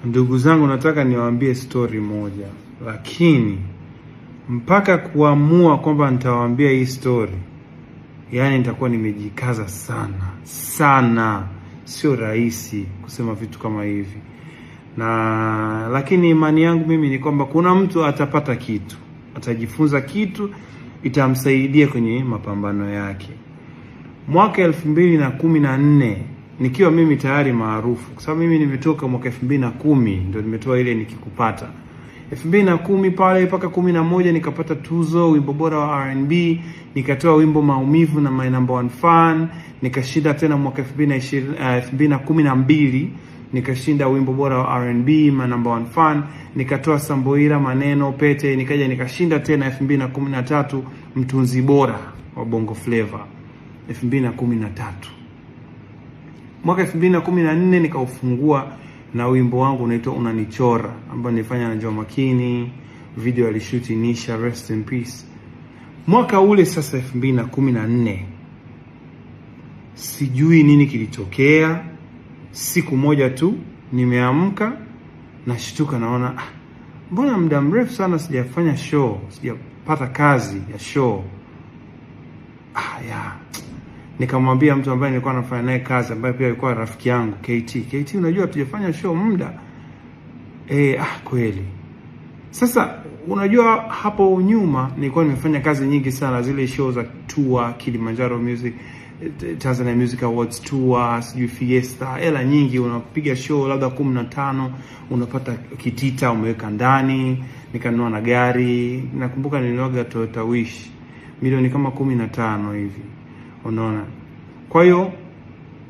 Ndugu zangu, nataka niwaambie story moja, lakini mpaka kuamua kwamba nitawaambia hii story, yaani nitakuwa nimejikaza sana sana. Sio rahisi kusema vitu kama hivi, na lakini imani yangu mimi ni kwamba kuna mtu atapata kitu, atajifunza kitu, itamsaidia kwenye mapambano yake. Mwaka 2014 nikiwa mimi tayari maarufu, kwa sababu mimi nimetoka mwaka 2010 ndio nimetoa ile Nikikupata. 2010 pale mpaka 11 nikapata tuzo wimbo bora wa R&B, nikatoa wimbo Maumivu na My Number One Fan, nikashinda tena mwaka 2012 nikashinda wimbo bora wa R&B My Number One Fan, nikatoa Samboira Maneno Pete, nikaja nikashinda tena 2013 mtunzi bora wa Bongo Flava 2013. Mwaka 2014 nikaufungua na wimbo wangu unaitwa Unanichora ambao nilifanya na Joh Makini, video alishuti Nisha, rest in peace. Mwaka ule sasa 2014 sijui nini kilitokea. Siku moja tu nimeamka nashtuka, naona mbona muda mrefu sana sijafanya show, sijapata kazi ya show. Nikamwambia mtu ambaye nilikuwa nafanya naye kazi, ambaye pia alikuwa rafiki yangu, KT. KT, unajua hatujafanya show muda. Kweli. Sasa unajua hapo nyuma nilikuwa nimefanya kazi nyingi sana, zile show za tour, Kilimanjaro Music, Tanzania Music Awards tour, sijui Fiesta, hela nyingi, unapiga show labda 15, unapata kitita umeweka ndani. Nikanunua na gari, nakumbuka nilinunua Toyota Wish milioni kama 15 hivi. Unaona? Kwa hiyo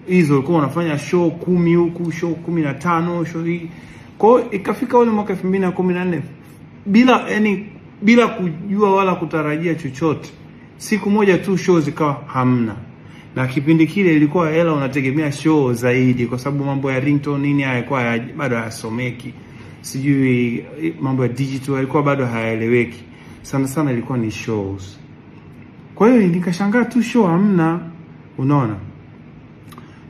hizo ulikuwa unafanya show 10 huku, show 15, show hii. Kwa hiyo ikafika ule mwaka 2014 bila kujua wala kutarajia chochote. Siku moja tu show zikawa hamna. Na kipindi kile ilikuwa hela unategemea show zaidi, kwa sababu mambo ya ringtone nini hayakuwa bado hayasomeki. Sijui mambo ya digital yalikuwa bado hayaeleweki. Sana sana ilikuwa ni shows. Kwa hiyo nikashangaa tu show hamna, unaona.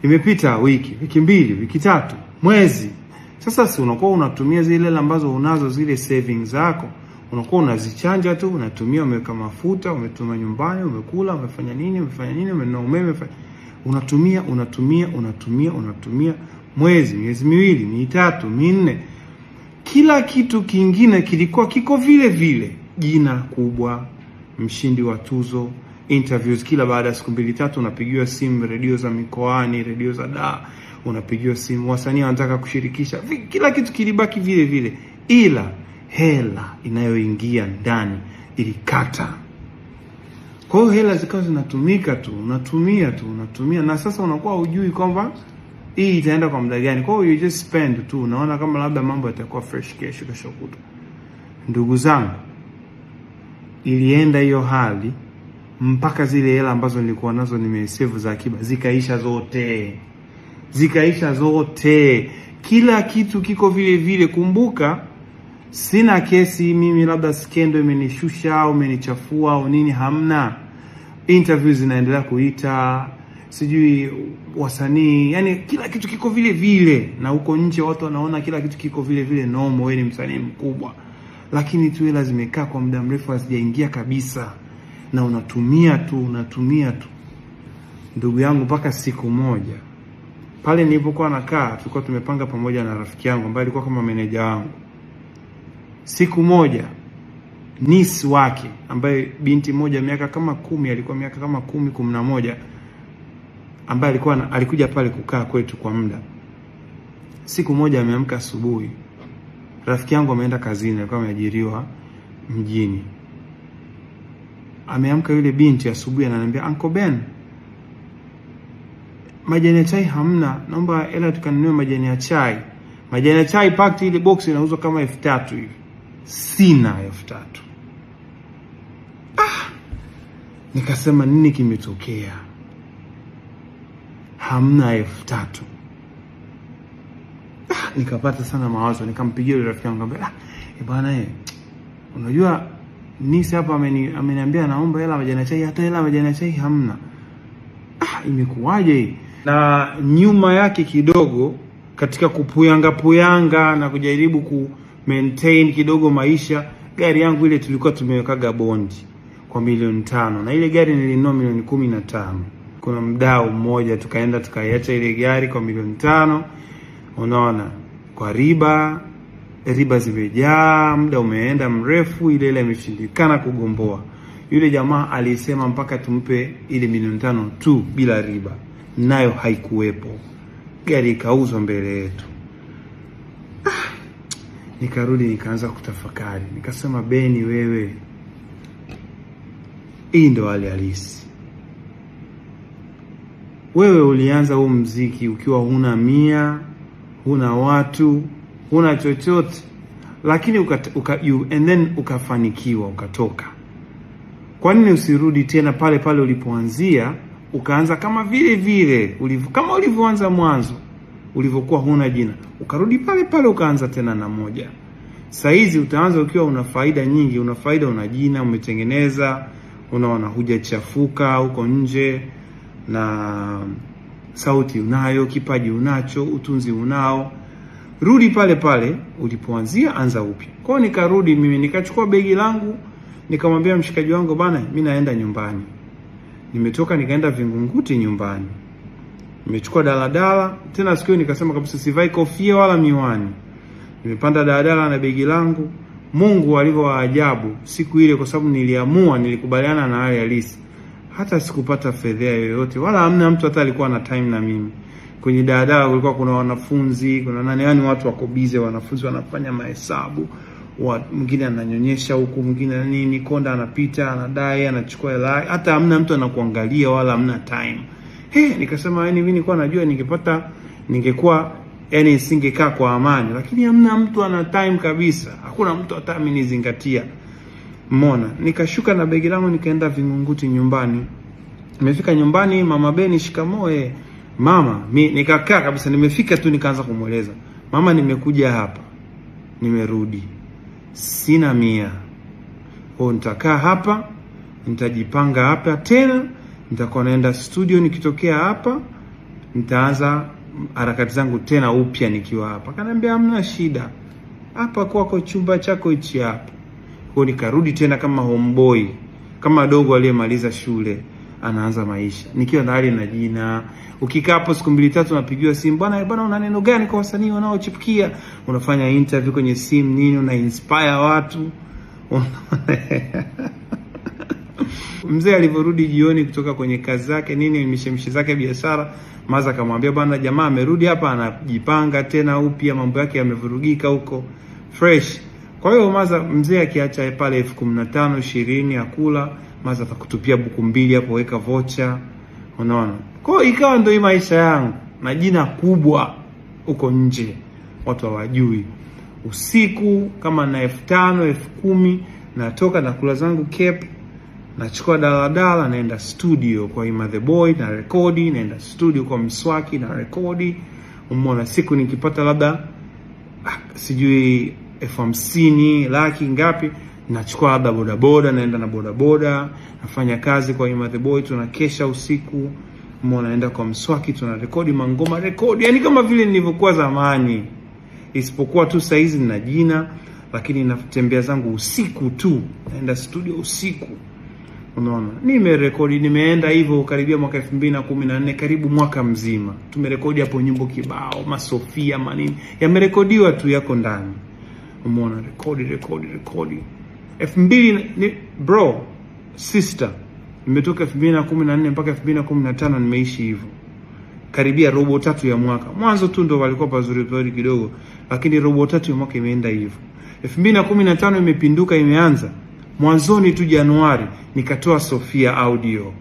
Imepita wiki, wiki mbili, wiki tatu, mwezi. Sasa si unakuwa unatumia zile hela ambazo unazo, zile savings zako, unakuwa unazichanja tu, unatumia, umeweka mafuta, umetuma nyumbani, umekula, umefanya nini, umefanya nini, umenunua umeme, unatumia, unatumia, unatumia, unatumia, mwezi, miezi miwili, mitatu, minne. Kila kitu kingine kilikuwa kiko vile vile, jina kubwa, mshindi wa tuzo, interviews kila baada ya siku 2-3 unapigiwa simu, redio za mikoani, redio za da, unapigiwa simu, wasanii wanataka kushirikisha, kila kitu kilibaki vile vile, ila hela inayoingia ndani ilikata. Kwa hiyo hela zikawa zinatumika tu, unatumia tu, unatumia, na sasa unakuwa hujui kwamba hii itaenda kwa muda gani. Kwa hiyo you just spend tu, unaona kama labda mambo yatakuwa fresh kesho, kesho kutwa. Ndugu zangu, ilienda hiyo hali mpaka zile hela ambazo nilikuwa nazo nimesave za akiba zikaisha zote. Zikaisha zote. Kila kitu kiko vile vile. Kumbuka sina kesi mimi labda skendo imenishusha au imenichafua au nini, hamna. Interviews zinaendelea kuita, sijui wasanii, yani kila kitu kiko vile vile, na huko nje watu wanaona kila kitu kiko vile vile normal, wewe ni msanii mkubwa. Lakini tu hela zimekaa kwa muda mrefu hazijaingia kabisa, na unatumia tu, unatumia tu. Ndugu yangu, mpaka siku moja pale nilipokuwa nakaa, tulikuwa tumepanga pamoja na rafiki yangu ambaye alikuwa kama meneja wangu. Siku moja niece wake ambaye binti moja miaka kama 10, alikuwa miaka kama 10, 11, ambaye alikuja pale kukaa kwetu kwa muda. Siku moja ameamka asubuhi, rafiki yangu ameenda kazini, alikuwa ameajiriwa mjini. Ameamka yule binti asubuhi ananiambia, Uncle Ben, majani ya chai hamna, naomba hela tukanunue majani ya chai. Majani ya chai packed ile box inauzwa kama 3000 hivi. Sina 3000. Nikasema nini kimetokea? Hamna 3000. Nikapata sana mawazo, nikampigia yule rafiki yangu, nikamwambia, bwana, unajua nisi hapa ameniambia naomba hela majani ya chai, hata hela majani ya chai hamna. Imekuwaje hii? Na nyuma yake kidogo Katika kupuyanga puyanga na kujaribu ku maintain kidogo maisha, gari yangu ile tulikuwa tumewekaga bondi kwa milioni 5, na ile gari nilinunua milioni 15. Kuna mdau mmoja tukaenda tukaiacha ile gari kwa milioni 5, unaona, kwa riba, riba zimejaa, muda umeenda mrefu, ile ile imeshindikana kugomboa. Yule jamaa alisema mpaka tumpe ile milioni 5 tu bila riba, nayo haikuwepo. Gari ikauzwa mbele yetu. Nikarudi nikaanza kutafakari, nikasema, Beni wewe, hii ndo hali halisi. Wewe ulianza huu mziki ukiwa huna mia, huna watu, huna chochote, lakini and then ukafanikiwa ukatoka. Kwa nini usirudi tena pale pale ulipoanzia, ukaanza kama vile vile kama ulivyoanza mwanzo, ulivyokuwa huna jina, ukarudi pale pale ukaanza tena na moja. Saizi utaanza ukiwa una faida nyingi, una faida, una jina umetengeneza, unaona, hujachafuka huko nje, na sauti unayo, kipaji unacho, utunzi unao. Rudi pale pale ulipoanzia, anza upya. Kwa hiyo nikarudi mimi, nikachukua begi langu, nikamwambia mshikaji wangu, bana, mimi naenda nyumbani. Nimetoka nikaenda Vingunguti nyumbani, nimechukua daladala tena. Siku hiyo nikasema kabisa sivai kofia wala miwani. Nimepanda daladala na begi langu. Mungu alivyo wa ajabu siku ile, kwa sababu niliamua, nilikubaliana na hali halisi, hata sikupata fedhea yoyote, wala hamna mtu hata alikuwa na time na mimi. Kwenye daladala kulikuwa kuna wanafunzi, kuna nani, yani watu wako busy, wanafunzi wanafanya mahesabu, mwingine ananyonyesha huku, mwingine nini, konda anapita, anadai, anachukua hela, hata hamna mtu anakuangalia wala hamna time. He, nikasema yani mimi nilikuwa najua ningepata, ningekuwa yani singekaa kwa amani, lakini hamna mtu ana time kabisa, hakuna mtu hata amenizingatia. Mona, nikashuka na begi langu nikaenda Vingunguti nyumbani. Nimefika nyumbani, mama Beni, shikamoo. Mama, mi nikakaa kabisa, nimefika tu nikaanza kumweleza mama, nimekuja hapa, nimerudi, sina mia, kwa nitakaa hapa, nitajipanga hapa tena, nitakuwa naenda studio nikitokea hapa, nitaanza harakati zangu tena upya nikiwa hapa. Kaniambia hamna shida, hapa kwako chumba chako hichi hapa. Kwa nikarudi tena kama homeboy, kama dogo aliyemaliza shule anaanza maisha, nikiwa tayari na jina. Ukikaa hapo siku mbili tatu, unapigiwa simu, bwana bwana, una neno gani kwa wasanii wanaochipukia? Unafanya interview kwenye simu nini, una inspire watu. Mzee alivyorudi jioni kutoka kwenye kazi zake nini, mishemishe zake biashara, maza akamwambia, bwana, jamaa amerudi hapa, anajipanga tena upya, mambo yake yamevurugika huko fresh. Kwa hiyo maza mzee akiacha pale 15,000 20 akula, maza atakutupia buku mbili hapo, weka vocha, unaona. Kwa hiyo ikawa ndio hii maisha yangu na jina kubwa huko nje watu hawajui. Usiku kama na 5,000 10,000 natoka na kula zangu cape, nachukua daladala naenda studio kwa Ima the Boy na rekodi, naenda studio kwa Mswaki na rekodi. Umeona, siku nikipata labda sijui 50,000 laki ngapi, nachukua labda bodaboda, naenda na bodaboda, nafanya kazi kwa Ima the Boy, tunakesha usiku. Umeona, naenda kwa Mswaki tunarekodi mangoma, rekodi, yani kama vile nilivyokuwa zamani, isipokuwa tu saizi nina jina, lakini natembea zangu usiku tu, naenda studio usiku. Unaona, nimerekodi, nimeenda hivyo karibia mwaka 2014, karibu mwaka mzima tumerekodi hapo nyimbo kibao, masofia manini yamerekodiwa tu, yako ndani. Umeona, rekodi rekodi rekodi 2000 ni, bro sister, nimetoka 2014 mpaka 2015 nimeishi hivyo karibia robo tatu ya mwaka. Mwanzo tu ndo walikuwa pazuri pazuri kidogo, lakini robo tatu ya mwaka imeenda hivyo. 2015 imepinduka, imeanza mwanzoni tu Januari nikatoa Sofia audio,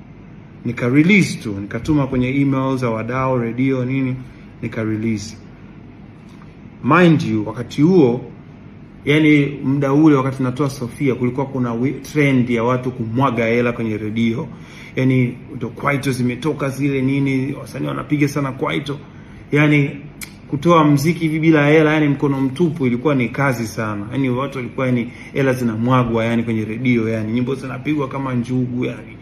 nika release tu, nikatuma kwenye email za wadau, radio nini, nika release. Mind you, wakati huo, yani muda ule wakati natoa Sofia, kulikuwa kuna trend ya watu kumwaga hela kwenye redio, yani ndo kwaito zimetoka zile nini, wasanii wanapiga sana kwaito, yani kutoa mziki hivi bila hela, yani mkono mtupu, ilikuwa ni kazi sana. Yani watu walikuwa, yani hela zinamwagwa yani kwenye redio, yani nyimbo zinapigwa kama njugu yani.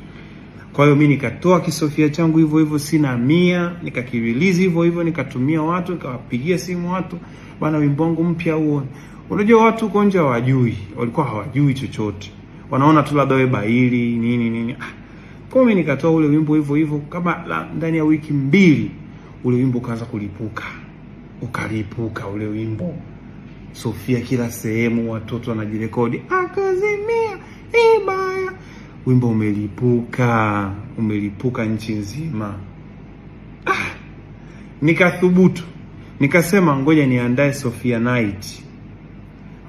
Kwa hiyo mi nikatoa kisofia changu hivyo hivyo, sina mia, nikakirelease hivyo hivyo, nikatumia watu, nikawapigia simu watu, bana, wimbo wangu mpya huo. Unajua watu huko nje hawajui, walikuwa hawajui chochote, wanaona tu labda wewe baili nini nini. Kwa hiyo mimi nikatoa ule wimbo hivyo hivyo, kama ndani ya wiki 2 ule wimbo ukaanza kulipuka, ukalipuka ule wimbo. Sofia kila sehemu, watoto wanajirekodi, akazimia ibaya. Wimbo umelipuka, umelipuka nchi nzima. Nikathubutu, nikasema ngoja niandae Sofia Night.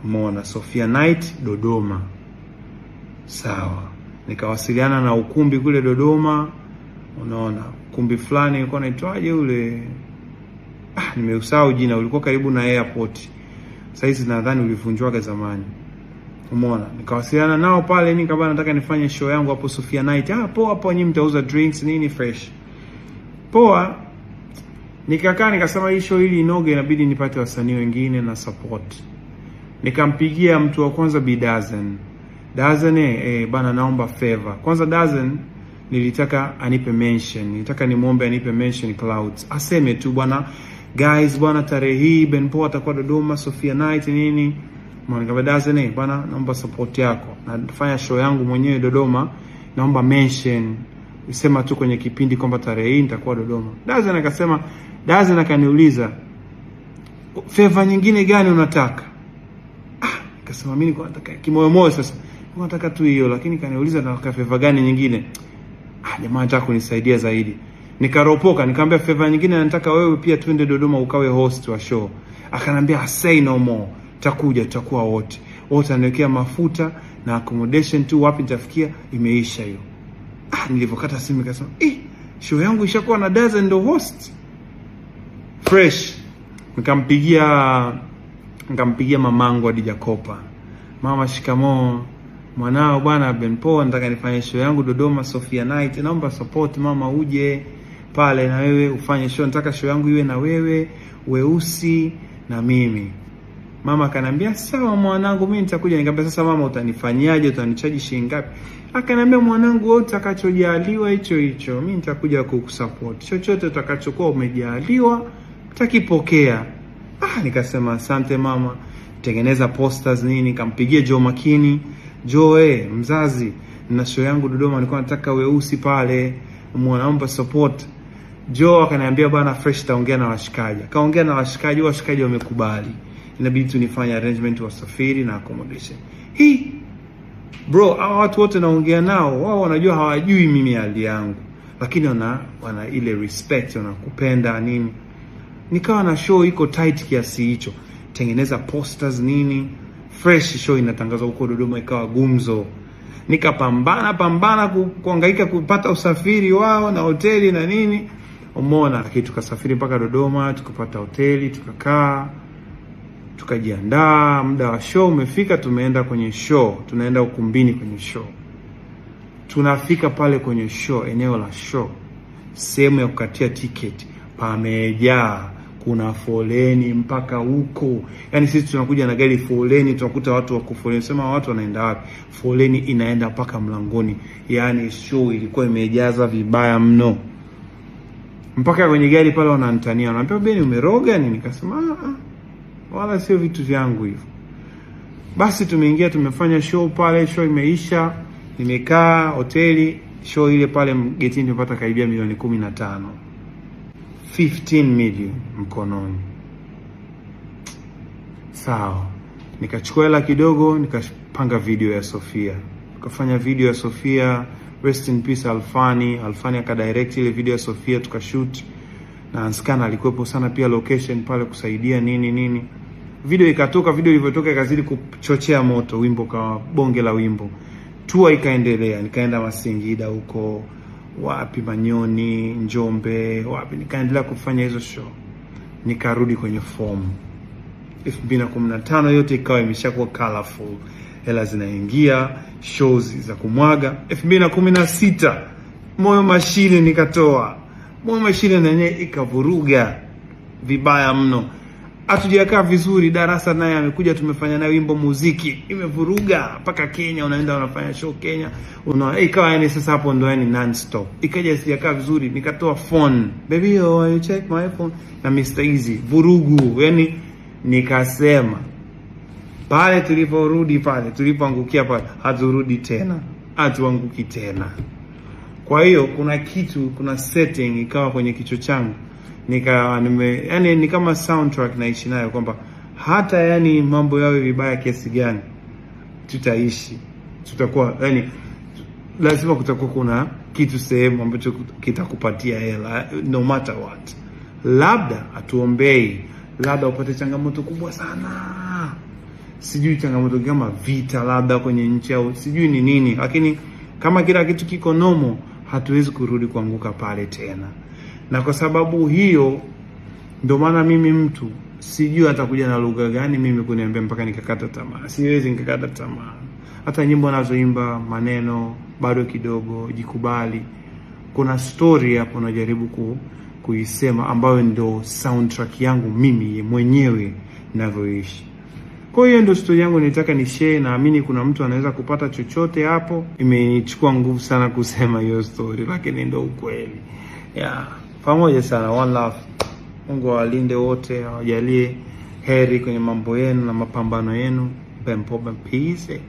Umeona, Sofia Night Dodoma. Sawa. Nikawasiliana na ukumbi kule Dodoma. Unaona, ukumbi fulani ulikuwa unaitwaje ule? Nimeusahau jina, ulikuwa karibu na airport. Sasa hizi nadhani ulivunjwaga zamani. Umeona, nikawasiliana nao pale, nikamwambia nataka nifanye show yangu hapo Sofia Night. Poa, hapo nyinyi mtauza drinks nini fresh. Poa. Nikakaa nikasema hii show ili inoge inabidi nipate wasanii wengine na support. Nikampigia mtu wa kwanza Bi Dazen. Dazen, bana naomba favor. Kwanza Dazen nilitaka anipe mention, nilitaka nimuombe anipe mention Clouds. Aseme tu bwana, guys bwana, tarehe hii Ben Pol atakuwa Dodoma Sofia Night nini. Nikamwambia Dazen, bwana naomba support yako. Nafanya show yangu mwenyewe Dodoma, naomba mention. Sema tu kwenye kipindi kwamba tarehe hii nitakuwa Dodoma. Dazen akasema, Dazen akaniuliza favor nyingine gani unataka? Nikasema mimi nilikuwa nataka kimoyo moyo sasa. Nilikuwa nataka tu hiyo, lakini kaniuliza nataka favor gani nyingine. Jamaa anataka kunisaidia zaidi. Nikaropoka, nikamwambia favor nyingine nataka wewe pia twende Dodoma ukawe host wa show. Akanambia say no more. Takuja, tutakuwa wote. Wote ananiwekea mafuta na accommodation tu, wapi nitafikia, imeisha hiyo. Nilipokata simu nikasema, show yangu ishakuwa na Dazen ndo host. Fresh. Nikampigia mamangu Hadija Kopa. Mama, shikamoo. Mwanao bwana Ben Pol nataka nifanye show yangu Dodoma Sofia Night. Naomba support mama, uje pale na wewe ufanye show. Nataka show yangu iwe na wewe, Weusi na mimi. Mama akaniambia sawa mwanangu, mimi nitakuja. Nikamwambia sasa mama, utanifanyaje? Utanichaji shilingi ngapi? Akaniambia mwanangu, wewe utakachojaliwa hicho hicho, mimi nitakuja kukusupport. Chochote utakachokuwa umejaliwa utakipokea. Nikasema asante mama. Tengeneza posters nini, nikampigia Joe Makini. Joe, mzazi, na show yangu Dodoma nilikuwa nataka Weusi pale, naomba support. Joe akaniambia bwana fresh, taongea na washikaji. Kaongea na washikaji, washikaji wamekubali. Inabidi tu nifanye arrangement wasafiri na accommodation. Hii bro, hawa watu wote naongea nao, wao wanajua hawajui mimi hali yangu, lakini wana ile respect, wanakupenda nini. Nikawa na show iko tight kiasi hicho, tengeneza posters nini, fresh, show inatangazwa huko Dodoma, ikawa gumzo. Nikapambana pambana kuhangaika kupata usafiri wao na hoteli na nini. Umeona, lakini tukasafiri mpaka Dodoma, tukapata hoteli, tukakaa, tukajiandaa. Muda wa show umefika, tumeenda kwenye show, tunaenda ukumbini kwenye show. Tunafika pale kwenye show, eneo la show, sehemu ya kukatia tiketi pamejaa, kuna foleni mpaka huko. Yaani sisi tunakuja na gari foleni, tunakuta watu wako foleni. Sema watu wanaenda wapi? Foleni inaenda mpaka mlangoni. Yaani show ilikuwa imejaza vibaya mno. Mpaka kwenye gari pale wananitania, wananiambia Beni umeroga nini? Nikasema wala sio vitu vyangu hivyo. Basi tumeingia, tumefanya show pale, show imeisha, nimekaa hoteli, show ile pale getini tumepata karibia milioni 15. 15 million mkononi. Sawa. Nikachukua hela kidogo, nikapanga video ya Sofia. Tukafanya video ya Sofia, rest in peace Alfani. Alfani akadirect ile video ya Sofia, tukashoot. Na Anskana alikuwepo sana pia location pale kusaidia nini nini. Video ikatoka, video ilivyotoka ikazidi kuchochea moto, wimbo kawa bonge la wimbo. Tour ikaendelea, nikaenda Masingida huko, wapi Manyoni, Njombe, wapi, nikaendelea kufanya hizo show. Nikarudi kwenye form. 2015 yote ikawa imeshakuwa colorful. Hela zinaingia, shows za kumwaga. 2016 Moyo Mashine nikatoa. Moyo Mashine na yenyewe ikavuruga vibaya mno. Hatujakaa vizuri. Darasa naye amekuja, tumefanya naye wimbo muziki, imevuruga mpaka Kenya, unaenda unafanya show Kenya, una ikawa yani sasa hapo ndo yani non stop. Ikaja sijakaa vizuri, nikatoa phone, "Baby, oh, you check my phone" na Mr Eazi, vurugu. Yani nikasema pale tuliporudi pale tulipoangukia pale, haturudi tena, hatuanguki tena. Kwa hiyo kuna kitu, kuna setting ikawa kwenye kichwa changu, nika nime yani ni kama soundtrack naishi nayo kwamba hata yani mambo yawe vibaya kiasi gani, tutaishi, tutakuwa yani lazima kutakuwa kuna kitu sehemu ambacho kitakupatia hela no matter what. Labda hatuombei, labda upate changamoto kubwa sana, sijui changamoto kama vita labda kwenye nchi au sijui ni nini, lakini kama kila kitu kiko normal, hatuwezi kurudi kuanguka pale tena. Na kwa sababu hiyo ndio maana mimi mtu sijui atakuja na lugha gani mimi kuniambia mpaka nikakata tamaa. Siwezi nikakata tamaa. Hata nyimbo nazoimba maneno bado kidogo, jikubali. Kuna story hapo najaribu kuisema ambayo ndo soundtrack yangu mimi mwenyewe ninavyoishi. Kwa hiyo ndio story yangu nilitaka ni share. Naamini kuna mtu anaweza kupata chochote hapo. Imenichukua nguvu sana kusema hiyo story, lakini ndio ukweli. Yeah. Pamoja sana, one love. Mungu awalinde wote, awajalie heri kwenye mambo yenu na mapambano yenu. Bempo peace.